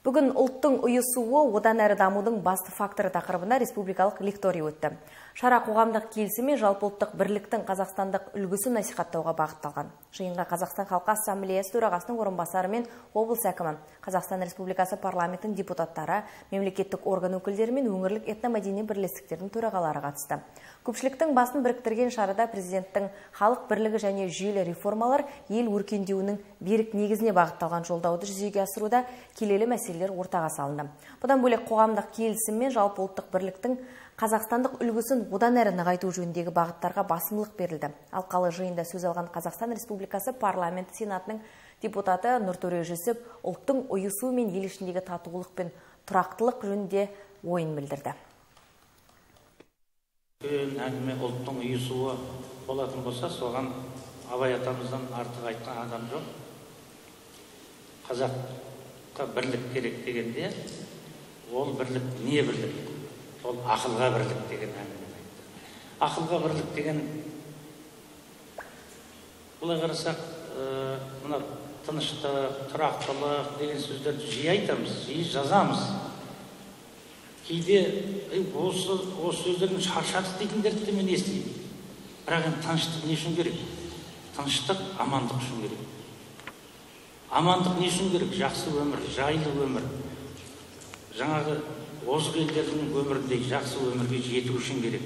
Бүгін ұлттың ұйысуы одан әрі дамудың басты факторы тақырыбына республикалық лекторий өтті. Шара қоғамдық келісім мен жалпыұлттық бірліктің қазақстандық үлгісін насихаттауға бағытталған. Жиынға Қазақстан Халқы Ассамблеясы төрағасының орынбасары мен облыс әкімі, Қазақстан Республикасы парламентінің депутаттары, мемлекеттік орган өкілдері мен өңірлік этномәдени бірлестіктердің төрағалары қатысты. Көпшіліктің басын біріктірген шарада президенттің халық бірлігі және жүйелі реформалар ел өркендеуінің берік негізіне бағытталған жолдауды жүзеге асыруда келелі мәселелер ортаға салынды. Бұдан бөлек қоғамдық келісім мен жалпыұлттық бірліктің қазақстандық үлгісін одан әрі нығайту жөніндегі бағыттарға басымдылық берілді. Алқалы жиында сөз алған Қазақстан Республикасы Парламенті Сенатының депутаты Нұртөре Жүсіп ұлттың ұйысуы мен ел ішіндегі татулық пен тұрақтылық жөнінде ойын білдірді. Әңгіме ұлттың ұйысуы болатын болса, соған Абай атамыздан артық айтқан адам жоқ. Қазаққа бірлік керек дегенде, ол бірлік не бірлік? Ол ақылға бірлік деген әңгімені айтты. Ақылға бірлік деген, былай қарасақ, мына тыныштық, тұрақтылық деген сөздерді жиі айтамыз, жиі жазамыз. Кейде осы сөздерден шаршадық дейтіндерді де мен естимін. Бірақ енді тыныштық не үшін керек? Тыныштық амандық үшін керек. Амандық не үшін керек? Жақсы өмір, жайлы өмір. Жаңағы озық елдердің өміріндей жақсы өмірге жету үшін керек.